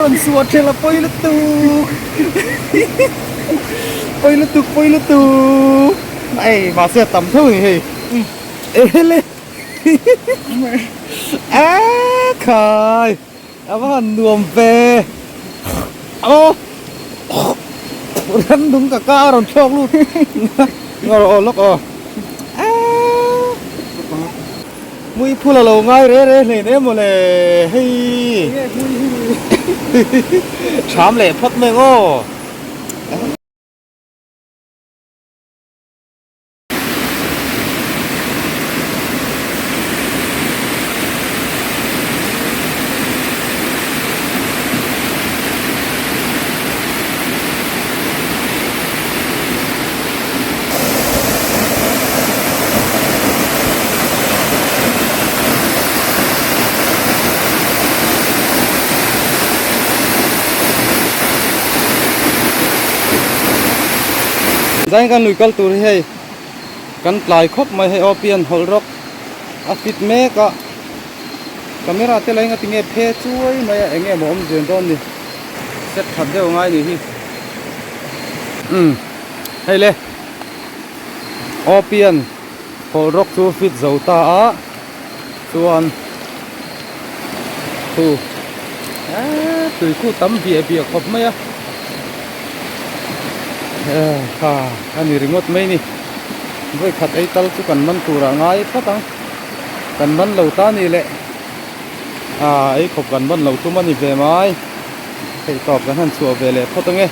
Rawn suah ṭhel a pawi lutuk pawi lutuk pawi lutuk ei mahse a tam tho a ni hei ele a khai a va han nuam ve aw ramnung ka ka a rawn thlawk lut aw lawk aw Hmui phul a lo ngai re re hlein em mawle hei Thram leh phawt mai ang aw. Zain kan lui kal tur hi hei kan tlai khawp mai hei aw pian hawlh rawk a fit mek a camera te la eng tinge phe chuai mai a eng nge maw awm zen dawn ni set that deuh a ngai ni hi umm hei le. Opian hawlh rawk chu fit zo ta a chuan thu eee tui khu tam biah biah khawp mai a eee kha a ni ringawt mai ni vawi khat ei tal chu kan man tur ah ngai phawt ang kan man lo ta ni leh ah ei khawp kan man lo tum a ni ve mai theih tawp kan han chhuah ve leh phawt ange.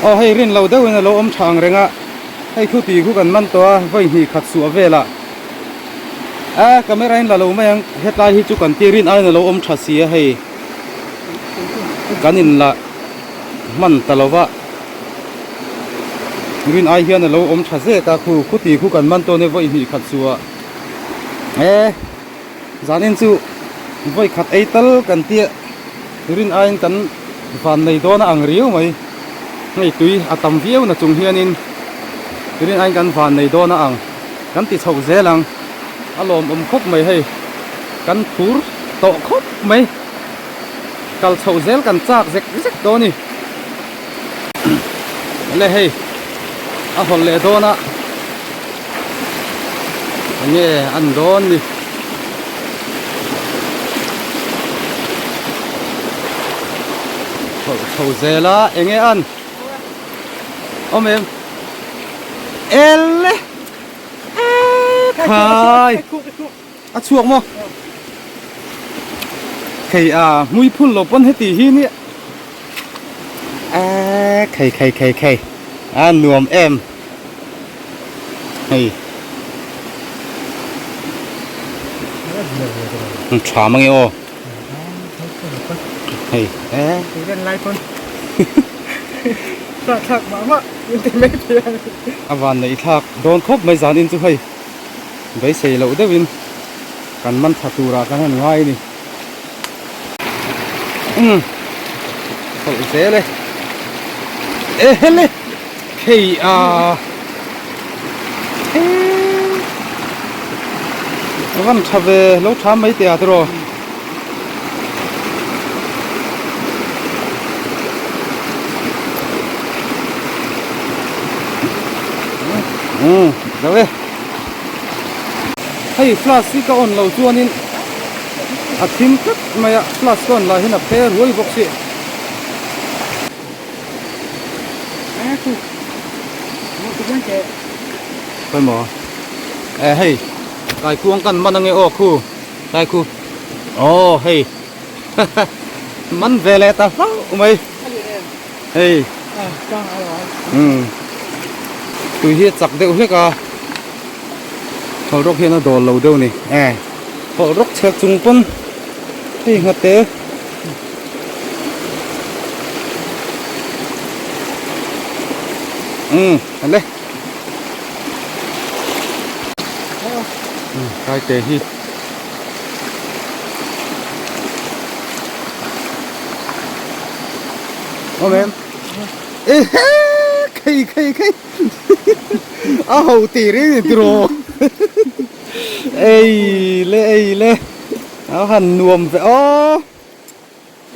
Aw hei rin lo deuhin a lo awm tha ang reng a, hei thu tih khu kan man tawh a, vawi hnih khat suah velah a camera in la lo mai ang, hetlai hi chu kan ti rin aiin a lo awm tha si a hei kan in la hman ta lo va, rin ai hian a lo awm tha zet a khu khu tih khu kan man tawh a nia vawi hnih khat suah e zanin chu vawi khat ei tal kan tia. Rin aiin kan van nei dawn a ang riau mai. Hei tui a tam viau na chung hianin rin aiin kan van nei dawn a ang. Kan ti chhoh zel ang. A lawmawm khawp mai hei. Kan phur tawh khawp mai. Kal chhoh zel kan chak zek zek dawn a ni. Ele hei a hawlh leh dawn a. Enge an dawn ni. Chho chho zel a enge an awm em ele khai a chhuak maw khei a hmui phul lo pawn heti hi nia a khei khei khei khei a nuam em hei tha mang e aw hei e a van neih thlak dawn khawp mai zan in chu hei beisei loh deuh in kan man tha tur ah kan han ngai a ni umm hawlh zel e ehele. Hei a a van tha ve lo tha mai teh a tiraw. Umm zo e hei flash hi ka on lo chuanin a thim tlat mai a flash ka on lah hian a phe ruai bawk si. Khawimaw eh hei kaikuang kan man ange aw khu kaikhu aw hei man ve leh ta hlauh mai hei umm tui hi a chak deuh hlek a hawlhrawk hian a dawl lo deuh a ni eh hawlhrawk chhek chung pawn hei nghate. Umm ale umm kaite hi awm em ehe khei khei khei a ho tih reng a ni tiraw ei le ei le a han nuam ve aw.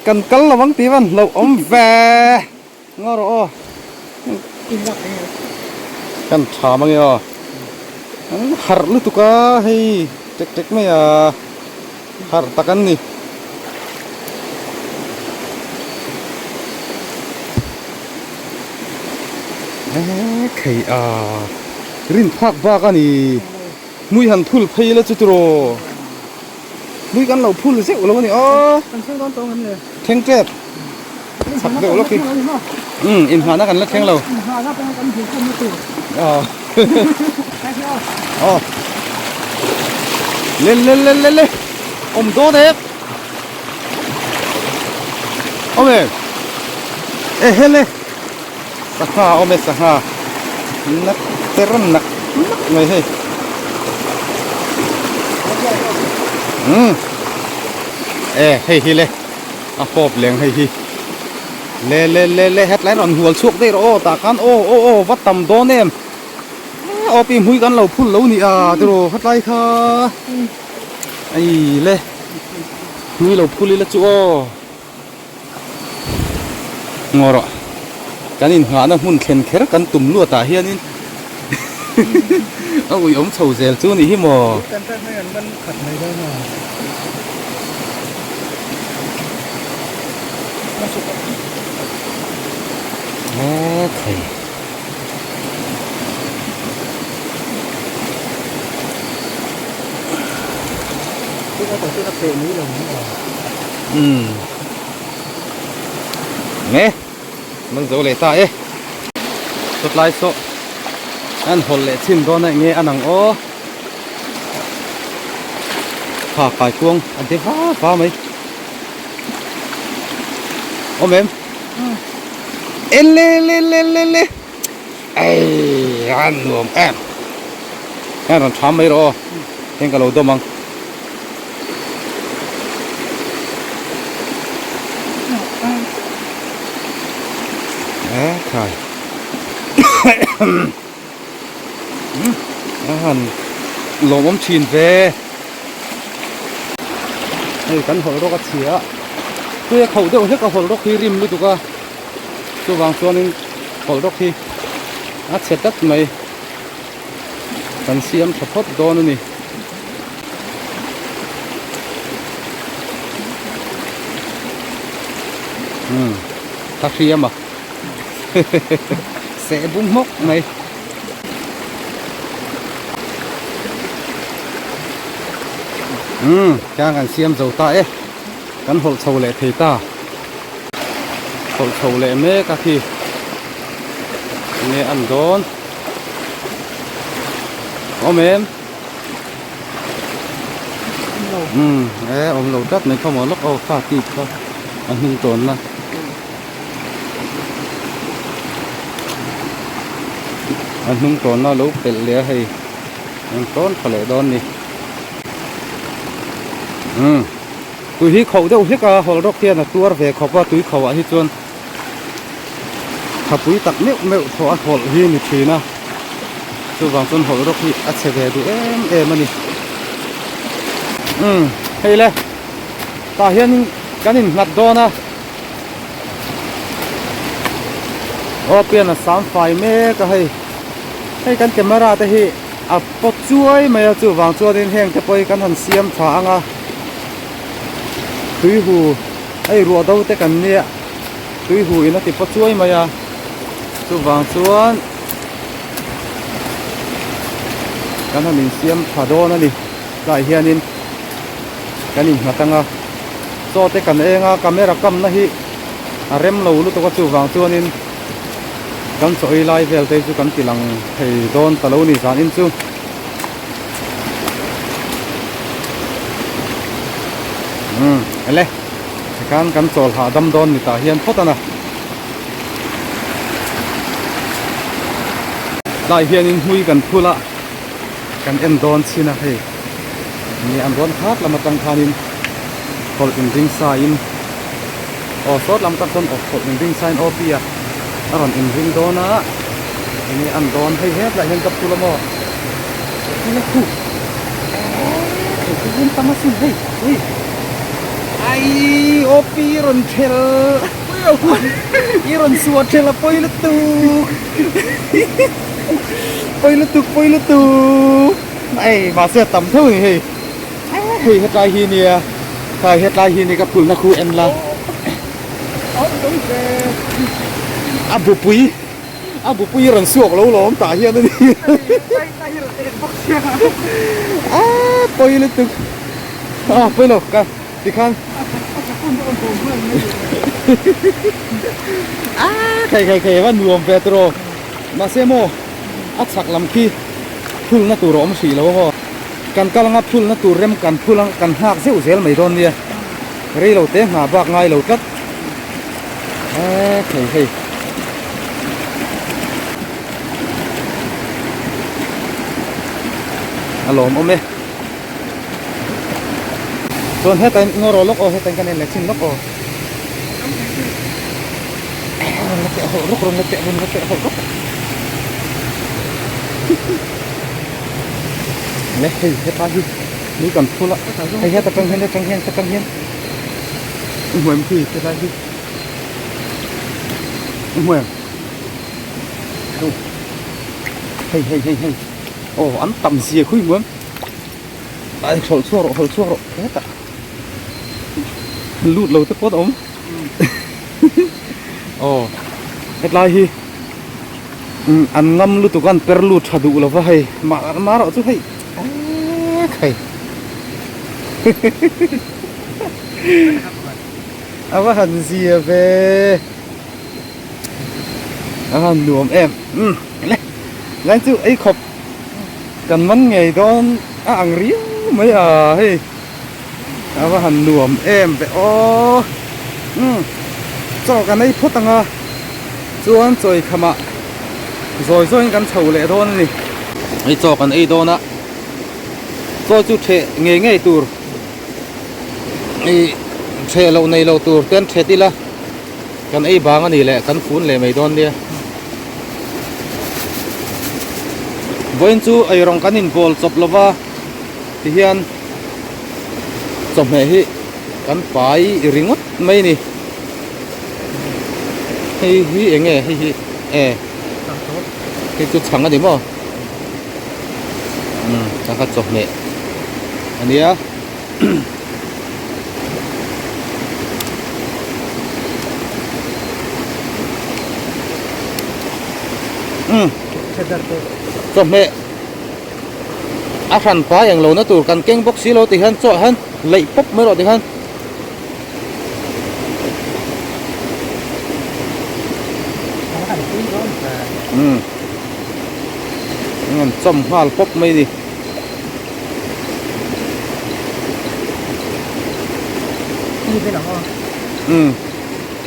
Kan kal lo ang tih van hlauh awm ve. Ngaw rawh aw. Kan tha mang e aw. An harh lutuk a hei tek tek mai a harh tak an ni. Ekhei a rin phak bak a ni. Hmui han phul phei ila chu tiraw. Hmui kan lo phul zeuh lo a ni aw. Kan thleng dawn tawng em le? Thleng tep. Chak deuh lawk hi. Umm inhahna kan la thleng lo. Inhahna pawh kan hmuh khawm na tur. Aw. Aw. Le le le le le. Awm dawn em. Awm em. E hele. Sangha awm e sangha. Nak ter nak nak mai hei. Umm. E hei hi le. A fawp leng hei hi. Le le le le hetlai rawn hual chhuak daih rawh aw tah khan aw aw aw va tam dawn em. Aw pi hmui kan lo phul lo nia tiraw hetlai kha. Ei le. Hmui lo phul ila chu aw. Ngaw rawh. Kan inngahna hmun thlen kher kan tum luat ah hianin a ui awm chho zel chu ni hi maw. Thei. Umm nge man zo leh ta e chawtlai saw an hawlh leh chhin dawn a enge a nang aw kha kaikuang a de va va mai awm em ele le le le le ei a nuam em heng rawn tham mai rawh aw heng ka lo dawm ang. Khai a han lawmawm thin ve hei kan hawlh rawk a chhia a tui a khauh deuh hlek a hawlh rawk hi rim lutuk a chuvang chuanin hawlh rawk hi a chhe tlat mai. Kan siam tha phawt dawn a ni. Umm ka hriam a seh bum hmawk mai. Umm tiang kan siam zo ta e kan hawlh chho leh thei ta hawlh chho leh mek a khi enge an dawn. Awm em? Umm e awm lo tlat mai kha maw lawk aw kha tip kha a hnung tawn na. A hnung tawn na lo pelh leh a hei an tawn tha leh dawn ni. Umm tui hi khauh deuh hlek a hawl rawk hian a tuar ve khawp a tui khauh ah hi chuan. Thapui tak meuh meuh thaw a hawlh hi ni thin a, chuvang chuan hawlh rawk hi a chhe ve duh em em a ni. Umm hei le tah hianin kan innghat dawn a, aw pian a sam fai mek a hei, hei kan camera te hi a pawt chuai mai a chuvang chuanin heng te pawh hi kan han siam tha ang a, tui hu hei ruah do te kan nia. Tui hu in a ti paw chuai mai a, chuvang chuan kan han insiam tha dawn a ni. Tlaiah hianin kan innghat ang a, chaw te kan eng a, camera kamna hi a rem lo lutuk a, chuvang chuanin kan chaw ei lai vel te chu kan ti lang thei dawn ta lo a ni zanin chu. Umm ele. Tikhan kan chawl hahdam dawn ni tah hian phawt a na. Tlai hianin hmui kan phul a, kan en dawn chhin a hei. Nge an rawn khat lam atang khanin hawlh inring saiin aw sawt lam atang sawn aw hawlh inring saiin aw pi a a rawn inring dawn a. Enge an dawn hei hetlai hian ka phul a maw? Enge khu? Eee thei chu vun tam asin hei hei. Ai OP rawn thel i rawn suah thel a pawi lutuk pawi lutuk pawi lutuk ei mahse a tam theuh a ni hei hei hetlai hi nia khai hetlai hi nia ka phulna khu en la a bupui a bupui rawn suak lo lawm tah hian a ni a pawi lutuk a pawi lo ka tikhan a khai khai khai va nuam ve tawh mahse maw a chhak lam khi phulna tur a awm hrih lo maw kan kal anga phulna tur rem kan phul ang kan nghak zeuh zel mai dawn nia rei lo te nghah bak ngai lo tlat e khai hei. A lawmawm e. Chuan heta in ngaw rawh lawk aw heta in kan en leh chin lawk aw. Rawn la teh hawlh rawk rawn la teh rawn la teh hawlh rawk. Le hei heta hi ni kan phul a hei heta tang hian atang hian atang hian i hmuh em khi helai hi i hmuh em hei hei hei hei aw an tam zia khui hmuh em. Ai hawlh chhuak rawh hawlh chhuak rawh hetah lut lo te pawh a awm aw hetlai hi an ngam lutuk a an per lut tha duh lova hei mah erawh chu hei eekhei a va han zia ve a han nuam em umm le line chu ei khawp. Kan man ngei dawn a ang riau mai a hei a va han nuam em ve aw umm chaw kan ei phawt ang a chuan chawi khamah zawi zawiin kan chho leh dawn a ni hei chaw kan ei dawn a chaw chu theh ngei ngei tur ih theh loh nei lo tur ten thet ila kan ei bang a ni leh kan fun leh mai dawn nia. Vawiin chu eirawng kan inbawl chawp lo va tihian chawhmeh hi kan pai ringawt mai a ni hei hi eng nge hei hi e hei chu chhang a ni maw umm chhang kha chawhmeh a nia. Umm chawhmeh a hran pai eng lo na tur kan keng bawk si lo ti hian chaw ah hian leih pawp mai rawh ti hian umm an chawm nghal pawp mai a ni. Umm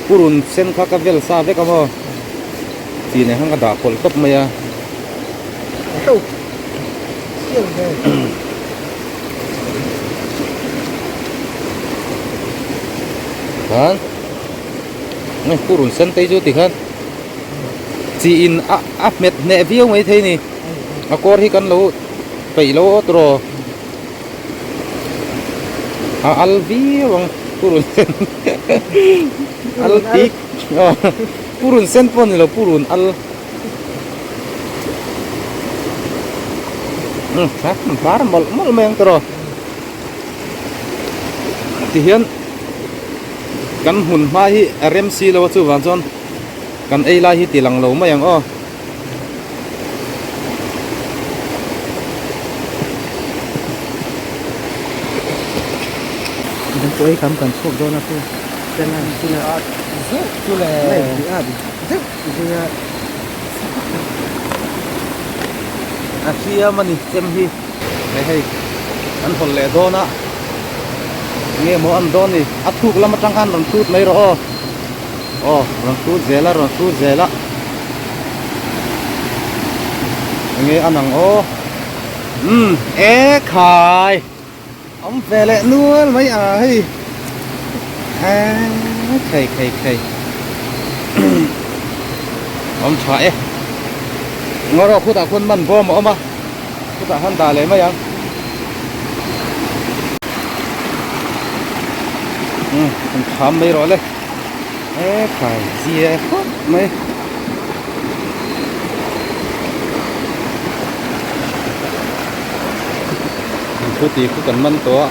purun sen kha ka vel sa vek a maw chi nen khan ka dah pawlh tawp mai a khan nge purun sen te chu tikhan chi in a a hmet hneh viau mai thei a ni a kawr hi kan lo. Peih lo aw tawh a al viau ang purun sen al tik purun sen pawh ni lo purun al var mawlh mawlh mai ang tawh tihian kan hmun hma hi a rem si lo a chuvang chuan kan ei lai hi ti lang lo mai ang aw. Pawh kam kan chhuak dawn a chu zeuh chu le a hriam a ni chem hi hei hei an hawn leh dawn a enge maw an dawn ni a thuk lam atang khan rawn hrut mai rawh aw. Aw rawn hrut zel a rawn hrut zel a enge a nang aw umm e khai awm ve leh nual mai a hei eee khei khei khei awm tha e ngaw rawh khutah khuan man bawm a awm a khutah khan dah leh mai ang. Umm an kham mai rawh le e khai zia khawp mai. Thu tih khu kan man tawh a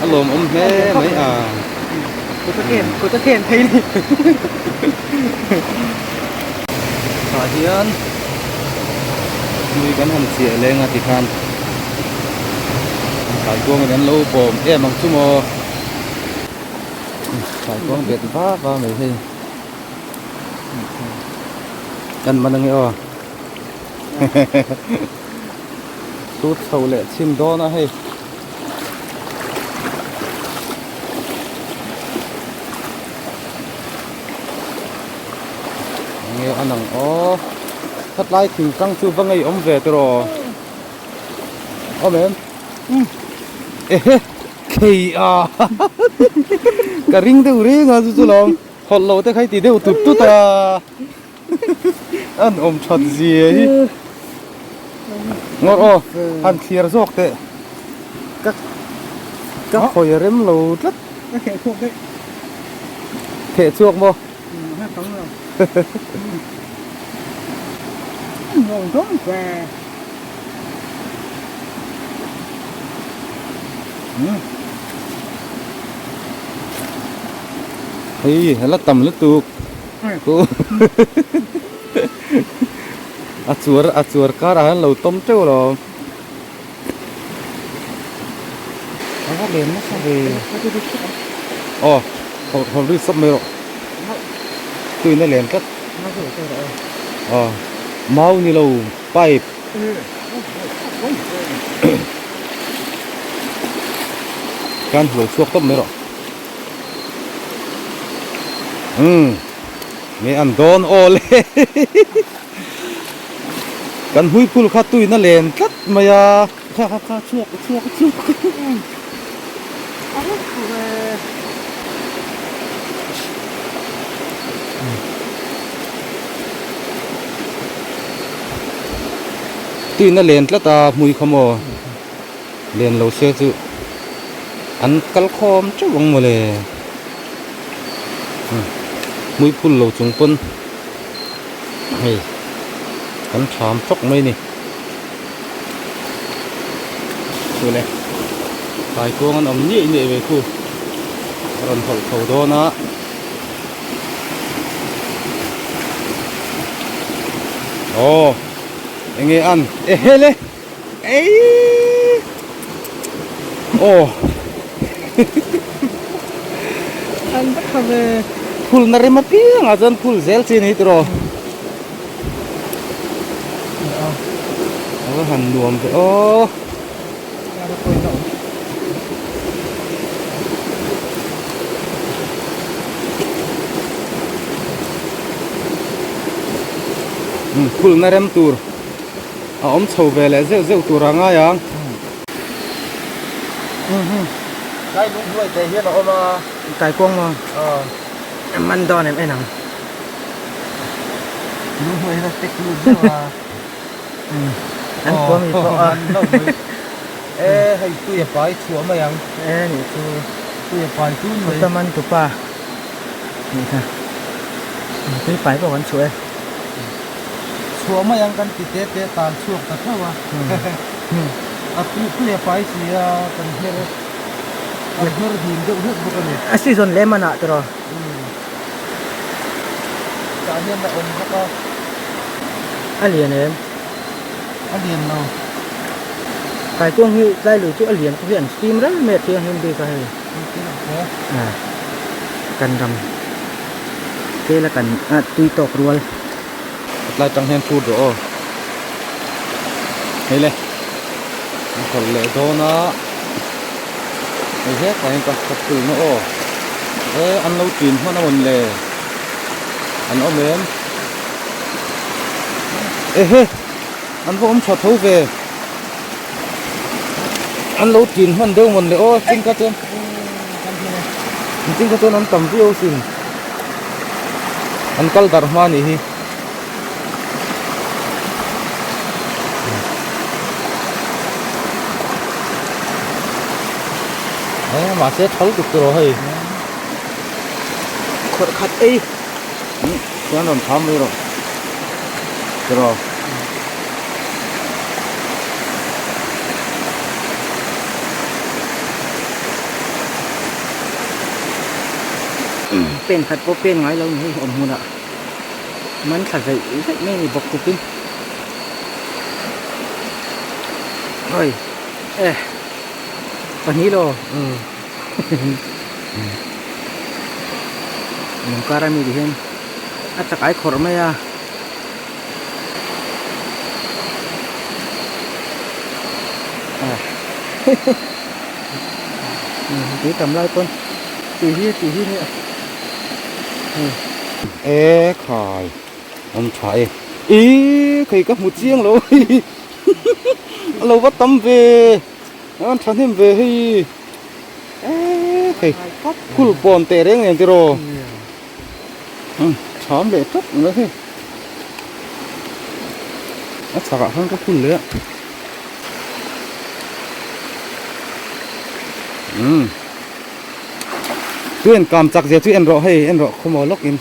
a lawmawm hle mai a. Kut a ken phei ni. Tah hian lui kan han chiah leng a tikhan kaikuangin an lo bawm em ang chu maw kaikuang bet va va mai hei kan man ange aw sut chho leh chhin dawn a hei. Enge a nang aw khatlai thing tang chu va ngei awm ve tiraw awm em ehe khei a ka ring deuh reng a chu chu lawm hawlh loh te kha i ti deuh tut tut a an awm that zia hi ngawr aw han thliar zawk teh ka ka khawi a rem lo tlat. Ka theh chhuak daih. Theh chhuak maw? Umm a tam lo. Nuam dawn ve. Umm. Hei la tam lutuk. A chuar a chuar karah hian lo tawm teuh lo. A va lem nasa ve. Aw hawlh hawlh ri sawp mai rawh. Tuin a lem tlat. Aw mau ni lo pipe. Khan lo chhuak tawp mai rawh. Umm nge an dawn aw le. Kan hmuiphul kha tuin a len tlat mai a. Kha kha kha chhuak chhuak chhuak. A rawk tur e. Tuin a len tlat a hmui kha maw len lo se chu an kal khawm teuh ang mawle. Hmuiphul lo chung pawn. Hei kan tham tawk mai ni chule kaikuang an awm niaih niaih ve khu a rawn hawlh tho dawn a aw enge an ehe le eii aw an va tha ve phul na rem apiang ah chuan phul zel chi a ni tiraw a va han nuam ve aw phul na rem tur. A awm chho ve leh zeuh zeuh tur a ngai ang. Kai lung hnuai te hian a awm a. Kai kuang maw? Aw. Man dawn em en ang. Lung hnuai hian a tek lut zeuh a. An khua mi pawh a. E hei tui a pai chhuah mai ang. E nih chu. Tui a pai tun mai. Khuta man tupa. Nih kha. Tui pai pawh kan chhuah e. Chhuah mai ang kan ti te te tan chhuak ta tho a. A tui tui a pai si a kan hmer kan hmer him deuh hlek bawk a ni. A season leh man ah tiraw. Tah hian a awm bawk a. A lian em? A lian lo. Kaikuang hi tlai lui chu a lian pawh hi an steam reng mai a thianghlim bik a hei. Kan ram vel a kan tui tawk rual. Tlai tang hian phut rawh aw. Hei le an hawlh leh dawn a hei hetah hian ka ka phul na aw e an lo tin hman a mawn le an awm em ehe an va awm tha tho ve. An lo tin hman deuh mawn le aw ching kha chuan ching kha chuan an tam viau sin an kal darh hma anih hi. E mahse thal tuk tawh hei. Khawrh khat ei. Chuan rawn tham mai rawh. Tiraw. Pen khat pawh pen ngai lo ni hei awm hmunah man thla zaih zaih mai a ni bawk khup in. Oi eh pahnih law lungkar ami ti hian a chakai khawrh mai a. Tui tam lai pawn tui hi tui hi nia e khai awm tha e ih kei ka hmu chiang lo a lo va tam ve an thahnem ve hei e hei phul pawn teh reng nen tiraw tham leh tawp mai hei a chhakah khan ka phul leh a umm chu en kam chak zia chu en rawh hei en rawh khawmaw lawk in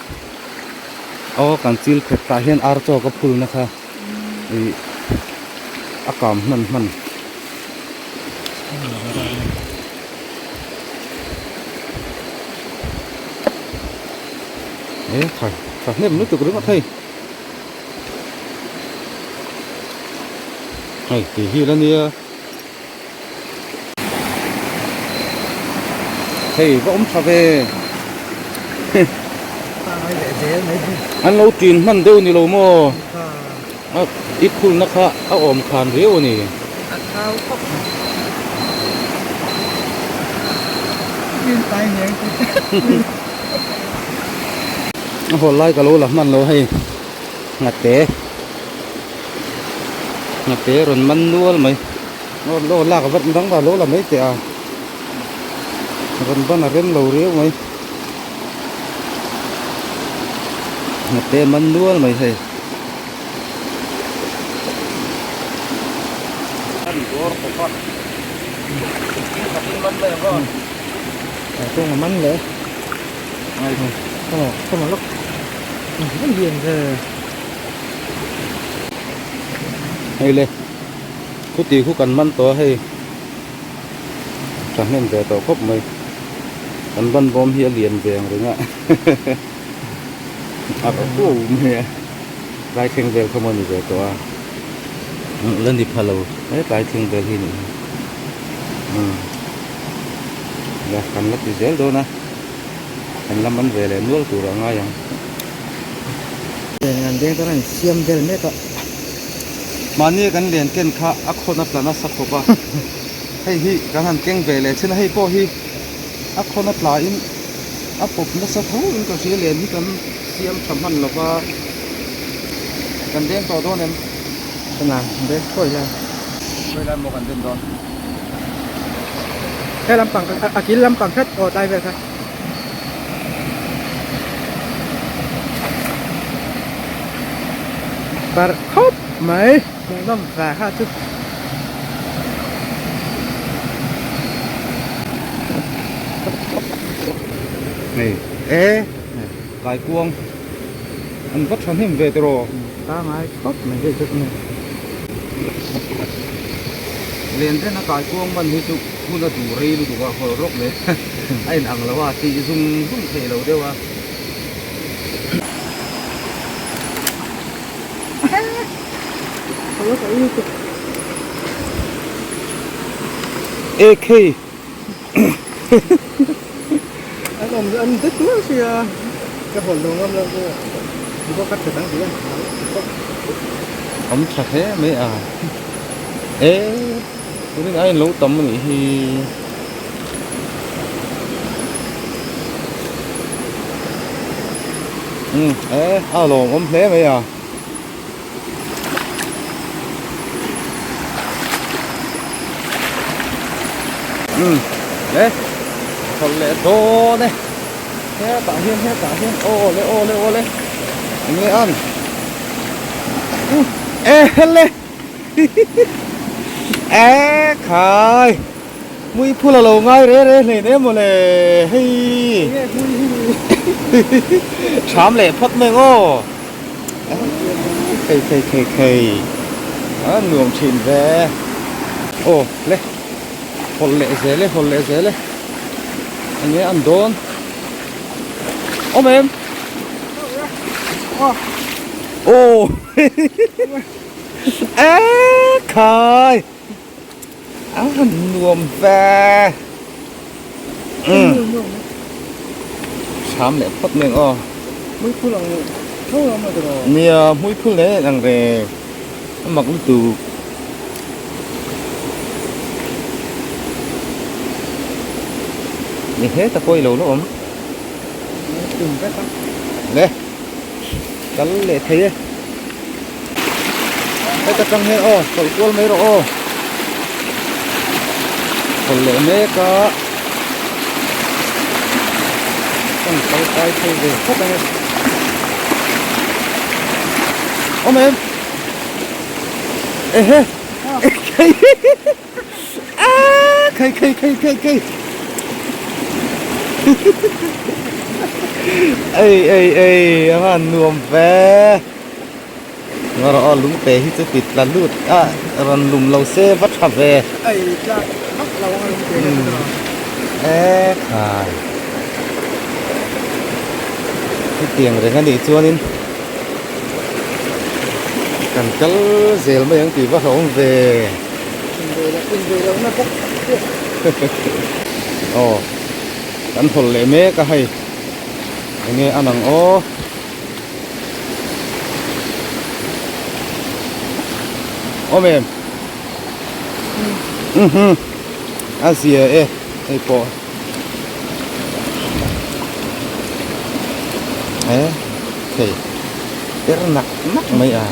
aw kan chil khat tah hian ar chaw ka phul na kha ih a kam hman hman. E tha tha hnem lutuk ringawt hei hei tih hi la nia hei va awm tha ve an lo tin hman deuh ni lo maw. A i phulna kha a awm khan riau a ni. A thau khawp mai. In tai ngeng chu. A hawl lai ka lo la hman lo hei ngate ngate rawn man nual mai aw lo lak vat dang va lo la mai teh a rawn ban a rem lo riau mai ngate man nual mai hei. Kawng a man le kawng kawng a lawk a lian ve hei le khuti khu kan man tawh a hei thahnem ve tawh khawp mai kan ban bawm hi a lian ve ang reng a. A ko mai a tlai thleng vel kha maw ni ve tawh a la ni pha lo he tlai thleng vel hi ni umm la kan la ti zel dawn a kan la man ve leh nual tur a ngai ang. An veng tan a insiam vel mek a. Mahni kan len ken kha a khawn a tla nasa khawp a hei hi kan han keng ve leh chin a hei pawh hi a khawn a tla in. A pawp nasa tho in ka hria len hi kan siam tha hman lo va, kan deng tawh dawn em? Chana deng khawi lai. Khawi lai maw kan den dawn? He lampang a kil lampang hret aw tlai vel kha. Parh khawp mai hmuhnawm ve kha chu. Hei e kaikuang an va thahnem ve tiraw pangai khawp mai hei chu len rena kaikuang man hi chu hun a duh rei lutuk a hawlh rawk leh a in ang lo a tih zung zung thei lo deuh a. AK An awm an det mai sia ka hawl lo ngam lo chu bawk a tha dang ti a Awm tha hle mai a e tunin a in lo tam a nih hi. Umm e a lawmawm hle mai a. Umm le chawlh leh dawn e hetah hian hetah hian aw le aw le aw le eng nge an e hele hihihi e khai. Hmui phul a lo ngai re re hlein em mawle hei. Tham leh phawt mai ang aw. Khei khei khei khei a nuam thin ve. Aw le hawlh leh zel e hawlh leh zel e enge an dawn awm em aw e khai. A han nuam ve. Hram leh phawt mai ang aw. Hmui phul ang tho lam a tiraw. Nia hmui phul leh ang reng. A mak lutuk. Ni heta pawh i lo la awm. Tum vek a. Le. Kal leh thei e. Heta tang hian aw hawlh kual mai rawh aw hawlh leh mek a kan kal kai phei ve khawp ang e awm em ehe Aaa khai khai khai khai khai Ei ei ei a han nuam ve Ngarawh aw lungte hi chu ti tla lut a rawn lum lo se va tha ve Ei tlak vak lo ang a lungte hi chu tawh E khai Hetiang reng a nih chuanin Kan kal zel mai ang tih va hlauhawm ve. Aw kan hawl leh mek a hei enge a nang aw. Awm em? Mhm a zia e hei pawh. E thei per nak nak mai a.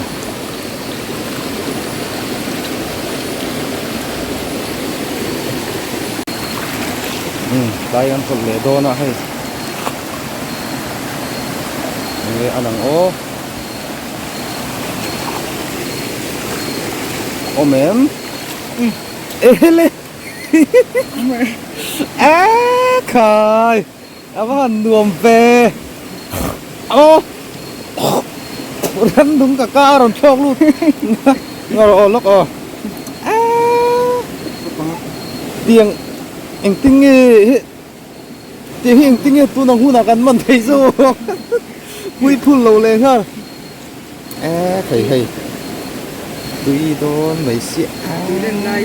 Umm tlai an hawlh leh dawn a hei enge a lang aw awm em ehele Eee khai a va han nuam ve aw ram nung ka ka a rawn thlawk lut ngawr aw lawk aw eee tiang engtin nge hi tiang hi engtin nge tun ang hunah kan man thei zawk pui phul lo leh nghal. E thei hei tui dawn mai siah a tui len lai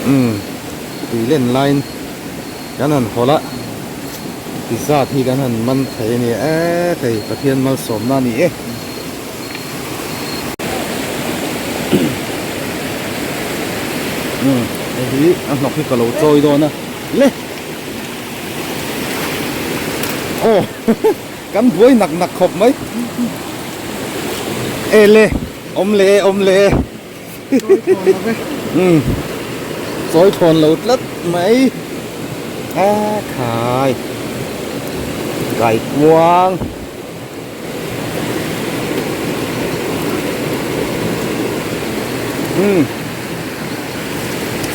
umm tui len laiin kan han hawlh a ti zat hi kan han man thei a ni e thei Pathian malsawmna a ni e umm hei hi a hnawk hi ka lo chawi dawn a le. Aw kan buai nak nak khawp mai e le awm leh e awm leh e umm chawi thawn lo tlat mai a khai kai kuang umm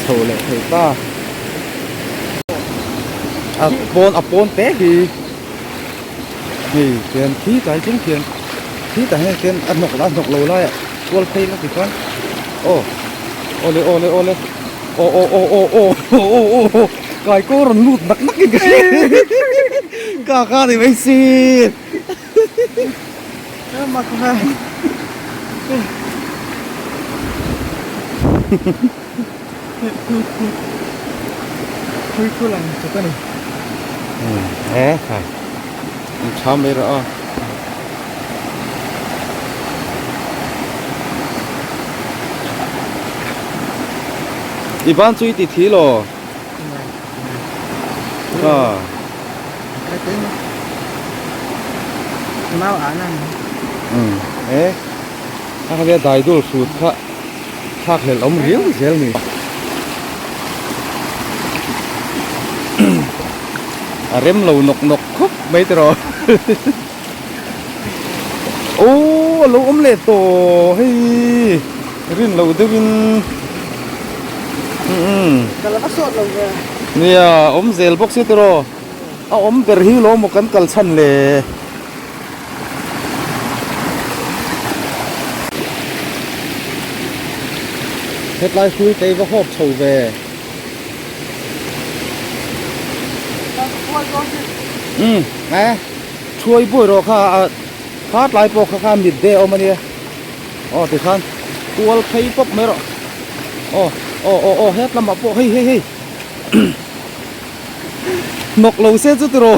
chho leh thei ta. A pawn a pawn te hi hei khian khi tlai chung khian khi tah hian khian a hnawk a hnawk lo lai ah kual phei la tikhan aw awle awle awle aw aw aw aw aw aw aw aw kai ko rawn lut nak nak in ka hria ka ka ni mai si. Phui phu lang chawp a ni. Umm he khai an tha mai rawh a. I ban chu i ti thi law. A. Mau a na. Umm he a kha dai dul hrut kha. Thlak hlelh awm riau zel ni. A rem lo nawk nawk khawp mai tiraw. Aw a lo awm leh tawh hei rin loh deuhin. Ka la va sawt lo ve. Nia, awm zel bawk si tiraw. A awm ber hi lo maw kan kal chhan le. Hetlai hrui te hi va hawp chho ve. Umm e thuai buai rawh kha a kha tlai pawh kha kha mit de a awm a nia aw tikhan kual phei pawp mai rawh aw aw aw aw het lamah pawh hei hei hei hnawk lo se chu tiraw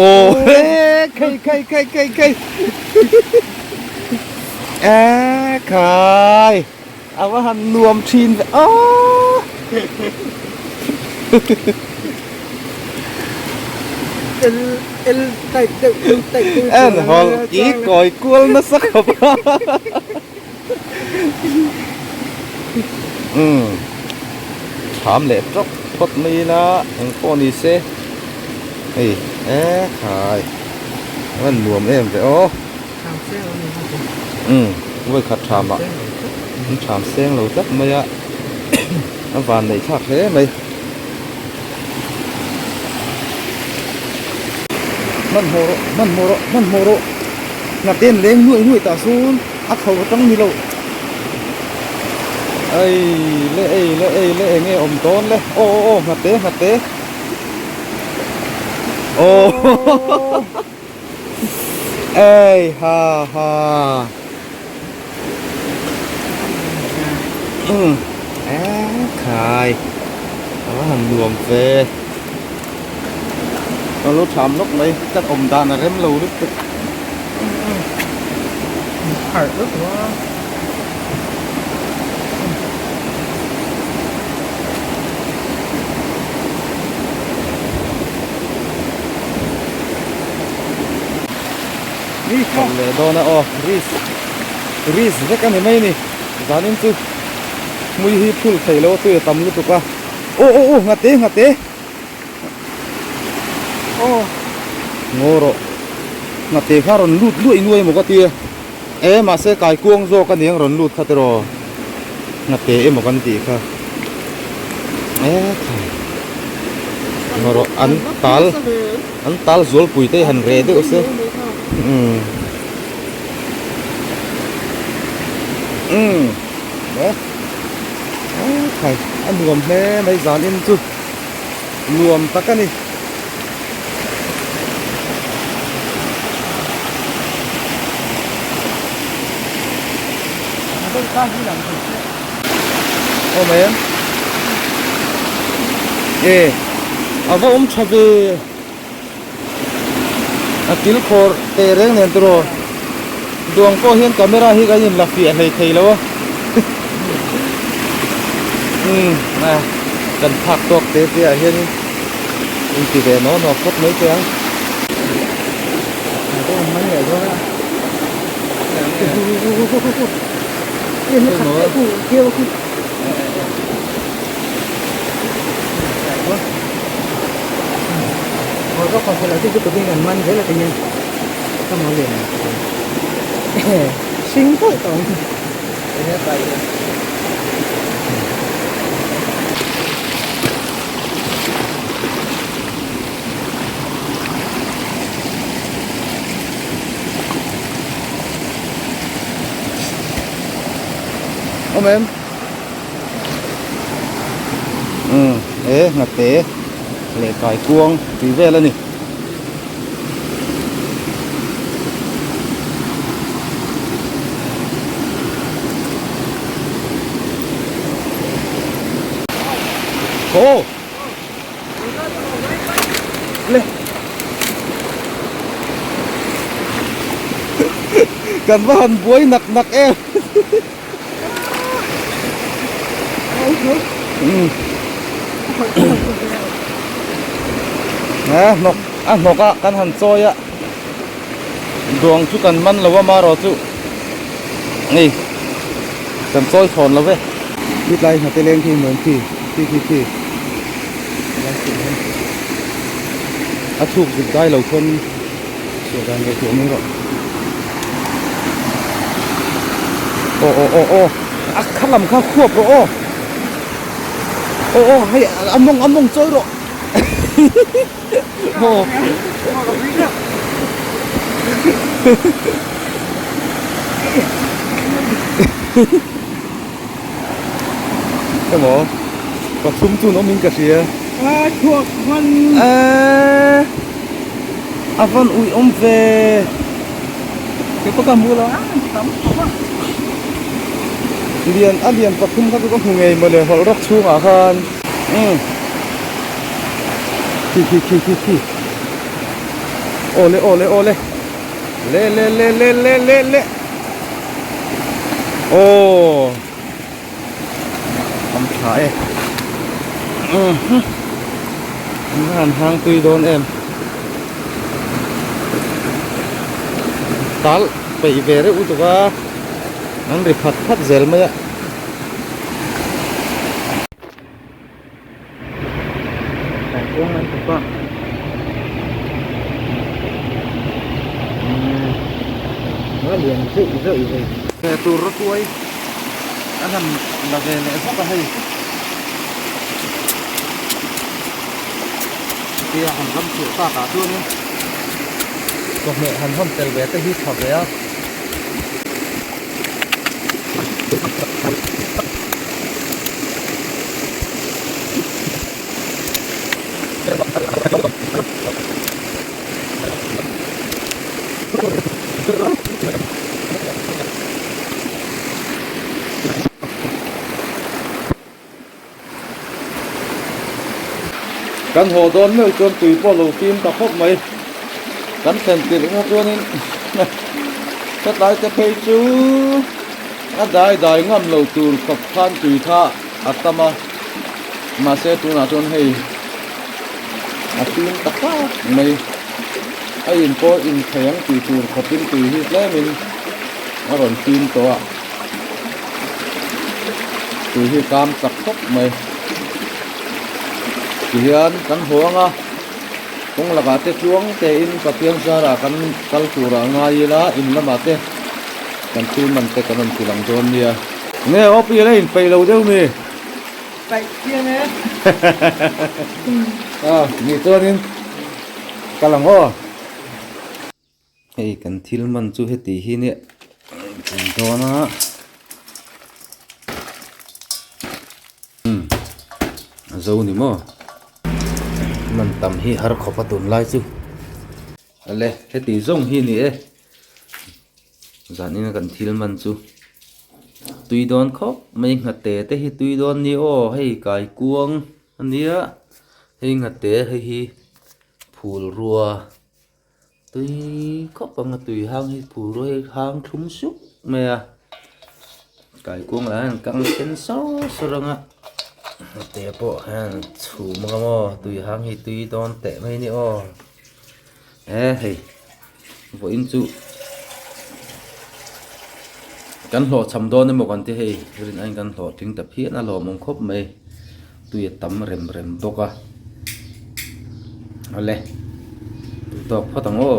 aw he khei khei khei khei khei e khai. A va han nuam thin ve aw. L L type deuh U type deuh En hawlh ki kawi kual nasa khawp a. Umm tham leh tawk phawt mai ila eng pawh ni se hei e khai a van nuam em ve aw. Umm vawikhat thamah an tham seng lo tlat mai a a van neih thlak hle mai. Hmanhmawh rawh hmanhmawh rawh hmanhmawh rawh hnate an leng nuaih nuaih tah sawn a kho atang ni lo ei le ei le ei le eng nge awm dawn le aw aw aw hnate hnate aw. Ei ha ha umm e khai a va han nuam ve ka lo tham lawk mai ka awm dan a rem lo lutuk harh lutuk a. Kal leh dawn a aw risk risk vek a ni mai a ni zanin chu hmui hi phul thei lo a tui a tam lutuk a aw aw aw nghate nghate aw ngaw rawh nghate kha rawn lut luaih nuai maw ka tia e mahse kaikuang zawk a niang rawn lut kha tiraw nghate emaw kan tih kha e khai ngaw rawh an tal. An tal zualpui te hi han reh deuh se umm umm e khai a nuam hle mai zan in chu nuam tak a ni. Awm em? E a va awm tha ve a kil khawr teh reng nen tiraw duang pawh hian camera hi kan in la fiah hlei thei lo a umm a kan phak tawk te te ah hianin in ti ve naw naw phawt mai teh ang. Awm em? Umm he nghate leh kaikuang tih vel a ni. Aw! Le Kan va han buai nak nak em A hnawk a hnawk a kan han chawi a duang chu kan man lo a marawh chu hei kan chawi thawn lo ve. Khilai hnate leng khi nuam khi khi khi khi a chhuk zuk dai lo khawn chhuah dan ngaihtuah mai rawh aw aw aw aw a kha lam kha khuap rawh aw. Aw aw hei a mawng a mawng chawi rawh aw. Emaw pathum chu an awm in ka hria. A chhuak hman. Eee a van ui awm ve. Keipawh ka hmu lo a tam khawp a. Lian a lian pathum kha chu ka hmu ngei mawle hawlh rawk chhungah khan umm khi khi khi khi khi awle awle awle le le le le le le le aw am tha e umm an hang tui dawn em. Tal peih ve reuh lutuk a an ri phat phat zel mai a. Kaikuang an thawk a. A lian zeuh zeuh ve. Ve tur rawtuai an han la ve leh bawk a hei. Chutia han ram chhuah tak ah chuanin chawhmeh han hawn tel ve te hi tha ve a. Kan haw dawn meuh chuan tui pawh lo fim ta khawp mai. Kan thlen tirh kha chuanin hetlai te phei chu a dai dai ngam lo tur khawp khan tui kha a tam a. Mahse tunah chuan hei a fim ta khawp mai. A in pawh in thei ang tih tur khawpin tui hi tlemin a rawn fim tawh a. Tui hi kam chak khawp mai tihian kan haw ang a kawng lakah te tluang tein Pathian zarah kan kal turah ngai ila in lamah te kan thil man te kan rawn ti lang dawn nia. Nge aw pi la inpeih lo deuh mi? Peih chiang e. A nih chuanin kal ang aw. Hei kan thil man chu heti hi nia kan dawn a umm a zo ni maw man tam hi har khawp a tun lai chu ale heti zawng hi ni e zanin a kan thil man chu tui dawn khawp mai nghate te hi tui dawn ni aw hei kaikuang ania hei nghate hei hi phul rua. Tui khawp ang a tui hang hi phul ruai hi hang thlum sup mai a kaikuang lah hian kang sen sawr sawr ang a hnute pawh hian chhum ang a maw tui hang hi tui dawn teh mai a ni aw e hei vawiin chu kan hlawh cham dawn emaw kan ti hei rin aiin kan hlawh tling ta phian a lawmawm khawp mai. Tui a tam rem rem bawk a awle duh tawk phawt ang aw.